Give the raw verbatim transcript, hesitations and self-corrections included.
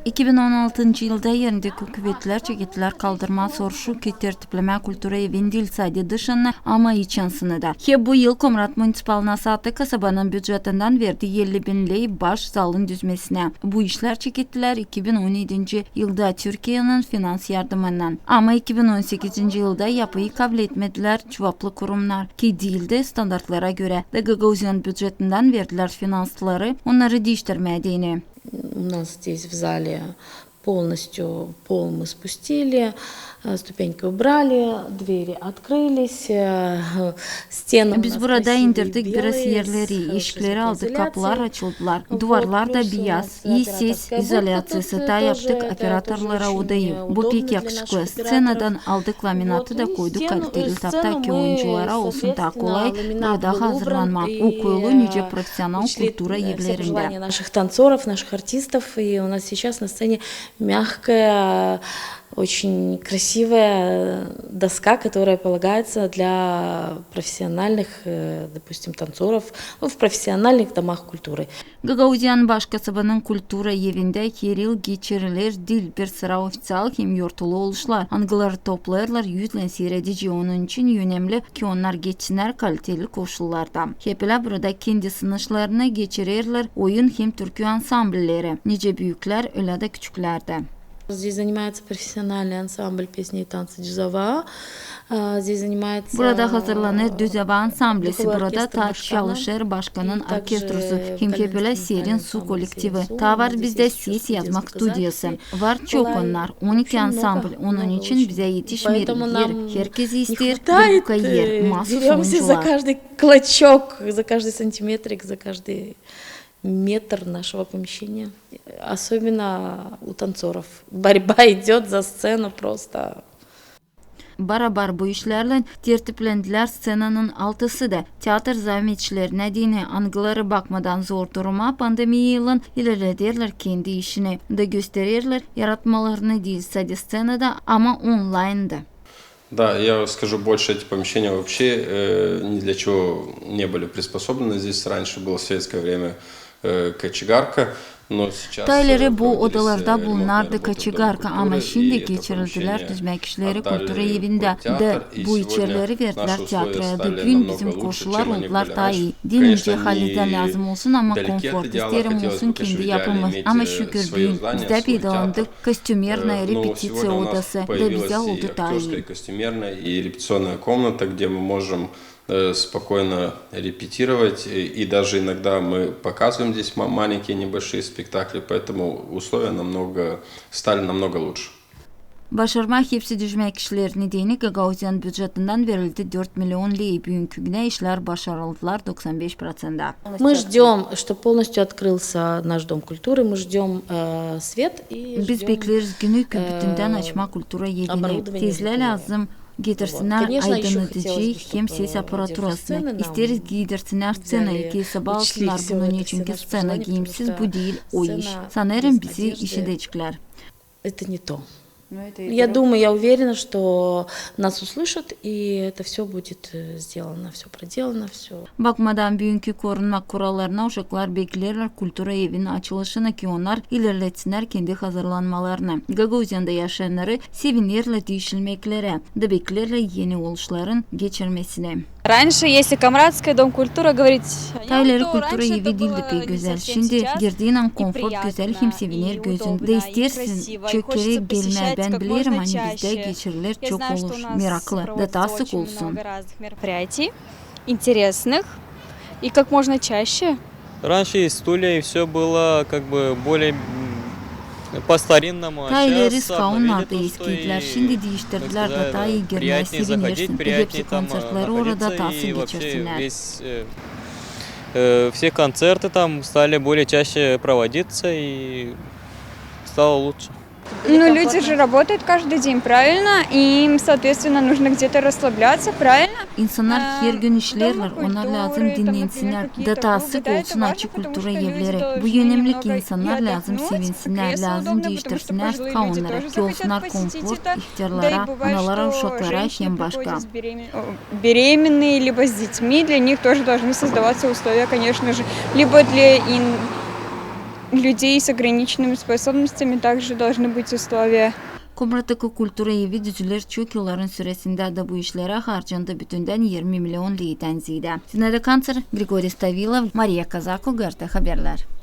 İki bin on altıncı yılda erindeki kuvetlär çekettilär kaldırmaa soruşu ki tertiplemää kultura evin diil sade dışını, ama için sınıda. Hem bu yıl Komrat municipal nasaatı kasabanın bücetindän verdi elli bin ley baş zalın düzmesinä. Bu işlär çekettilär iki bin on edinci yılda Türkiyenin finans yardımınnan. Ama iki bin on sekizinci yılda yapıyı kabletmedilär cuvaplı kurumnar, ki diil dä standartlara görä, da Gagauziyanın bücetindän verdilär finansları onnarı diiştirmää deyni. У нас здесь в зале полностью пол мы спустили, э, ступеньки убрали, двери открылись, э, стены у нас красивые, белые, с золотыми занавесками. Biz burada indirdik biraz erleri, eşikleri aldık, kapılar açıldılar, duvarlar da biyaz, ii ses izolyaţiyası da yaptık operatorlara odayı. Bu pek yakışıklı. Sţenadan aldık laminatı da koyduk kaliteli tahta, ki oyunculara olsun taa kolay burada hazırlanmaa. O koyulu nicä profesional kultura evlerindä. Наших танцоров, наших артистов, и у нас сейчас на сцене мягкая, очень красивая доска, которая полагается для профессиональных, э, допустим, танцоров, ну, в профессиональных домах культуры. Gagauziyanın baş kasabanın kultura evindä her yıl geçiriler diil bir sıra ofiţial hem yortulu oluşlar, angıları toplêêrlar üz län siiredici. Onun için önemli, ki onnar geçsinnär kaliteli koşullarda. Hep ölä burada kendi sınışlarını geçirerlär oyun hem türkü ansamblleri, nicä büüklär, ölä dä küçüklär dä. Здесь занимается профессиональный ансамбль песни и танца «Дюзова». А, здесь занимается духовой оркестр Başarma Hipsi Dişmäkişleri. Burada hazırlanêr «Дюзова» ansamblisi, burada taa çalışêr başkanın orkestrusu hem hep ölä «Serin su» kollektivi. Taa var bizdä ses yazma studiyası. Var çok onnar, on iki ansambl, onun için bizä etişmeer er. Herkezi isteer bir buka er, maasuz oyuncular. Клочок, за каждый сантиметрик, за каждый метр нашего помещения. Особенно у танцоров. Борьба идёт за сцену просто. Barabar bu işlärlän tertipländilär sţenanın altısı da. Teatr zaametçilerinä deyni, angıları bakmadan zor duruma pandemiyaylan ilerlederlär kendi işini da göstererlär yaratmalarını diil sade sţenada, ama onlaynda. Да, я скажу больше, эти помещения вообще, э, ни для чего не были приспособлены. Здесь раньше было в советское время, э, кочегарка, но сейчас, э, проводились, э, ремонтные работы, и сегодня наши условия стали намного лучше. Taa ileri bu odalarda bulunardı koçegarka, ama şindi geçirildilär dişmäkişleri kultura evindä da bu içerleri verdilär teatraya. Büün bizim koşullar oldular taa ii. Diil nicä halizdän lääzım olsun, ama konfort isteerim olsun kendi yapımı. Ama şükür, büün bizdä peydalandık костюмерная репетиция odası da bizä oldu taa ii. Конечно, и балет, э, хотелось бы, чтобы ещё отдельно имелись, э, своё здание, потому что, э, ну, сегодня у нас, э, появилась и актёрская костюмерная, и репетиционная комната, где мы можем, э, с спокойно репетировать, э, и даже иногда мы показываем детям, э, своё творчество, и детям это очень интересно. Biz burada indirdik biraz erleri, işleri aldık, kapılar açıldılar, duvarlar da biyaz, ii ses izolyaţiyası da yaptık operatorlara odayı. Bu pek yakışıklı. Sţenadan aldık laminatı da koyduk kaliteli tahta, ki oyunculara olsun taa kolay burada hazırlanmaa. O koyulu nicä profesional kultura evlerindä. Başarma Hipsi Dişmäkişleri. Burada hazırlanêr düz zävaan ansamblisi, burada taa çalışêr başkanın orkestrusu hem hep ölä serin su kollektivi. Taa var bizdä ses yazma studiyası. Var çok onnar, on iki ansamblь, onun için bizä etişmeer er. Herkezi isteer bir buka er, maasuz oyuncular. Конечно, и вот, э, Мы ждём, чтоб полностью открылся наш дом культуры, мы ждём, э, свет и ждём, э, оборудование для того, чтобы, э, работали. Biz bekleeriz günü büütündän açmaa kultura evini. Tezlää lääzım getirsinnär aydınnadıcı hem ses aparaturasını. İsteeriz giydirsinnär sţenayı, ki sabaalsınnar bunun için, ki sţena giyimsiz bu diil o iş. Sanêrım bizi işideceklär. Это не то. Я думаю, я уверена, что нас услышат, и это всё будет, э, сделано, всё проделано, всё. Bakmadan büünkü korunma kurallarına, uşaklar bekleerlär kultura evinin açılışını, ki onnar ilerletsinnär kendi hazırlanmalarını. Gagauziyanda yaşayannarı sevinerlär diişilmeklerä da bekleerlär eni oluşların geçirmesini. Раньше, если Комратская дом культуры говорить о нём, то раньше это было не совсем сейчас и приятно, и вот он, конечно, красиво, и хочется посещать как можно чаще. Я знаю, что у нас проводится очень много разных мероприятий интересных, и как можно чаще. Раньше и стулья, и всё было как бы более, м, по-старинному, а сейчас обновили то, что и, так сказать, приятнее заходить, приятнее посещать, потому что и концерты там, и концерты стали более чаще проводиться, и стало лучше. Taa ileri skaunnar da eski itlär, şindi diiştirdilär da taa ii görmää sevinersin. Hepsi konsertleri orada taa ii geçirsinnär. Ну, люди же работают каждый день, правильно? И вообще, э, им, соответственно, нужно где-то расслабляться, правильно? İnsannar hergün işleerlär, onnara lääzım dinnensinnär. Da taa sık olsun açık kultura evleri. Bu önemli, ki insannar lääzım sevinsinnär, lääzım diiştirsinnär skaunnarı, ki olsunnar konfort ihtärlara, analara, uşaklara hem başka. Беременные, либо с детьми, для них тоже должны создаваться условия, конечно же, либо для ин-, людей с ограниченными способностями также должны быть условия. Komrattaki kultura evi düzüler çok yılların süresindä da bu işlerä harcandı bütündän irmi million liraydan ziyaada. Zinaida Kanţer, Grigoriy Stavilov, Mariya Kazako, GRT Haberlär.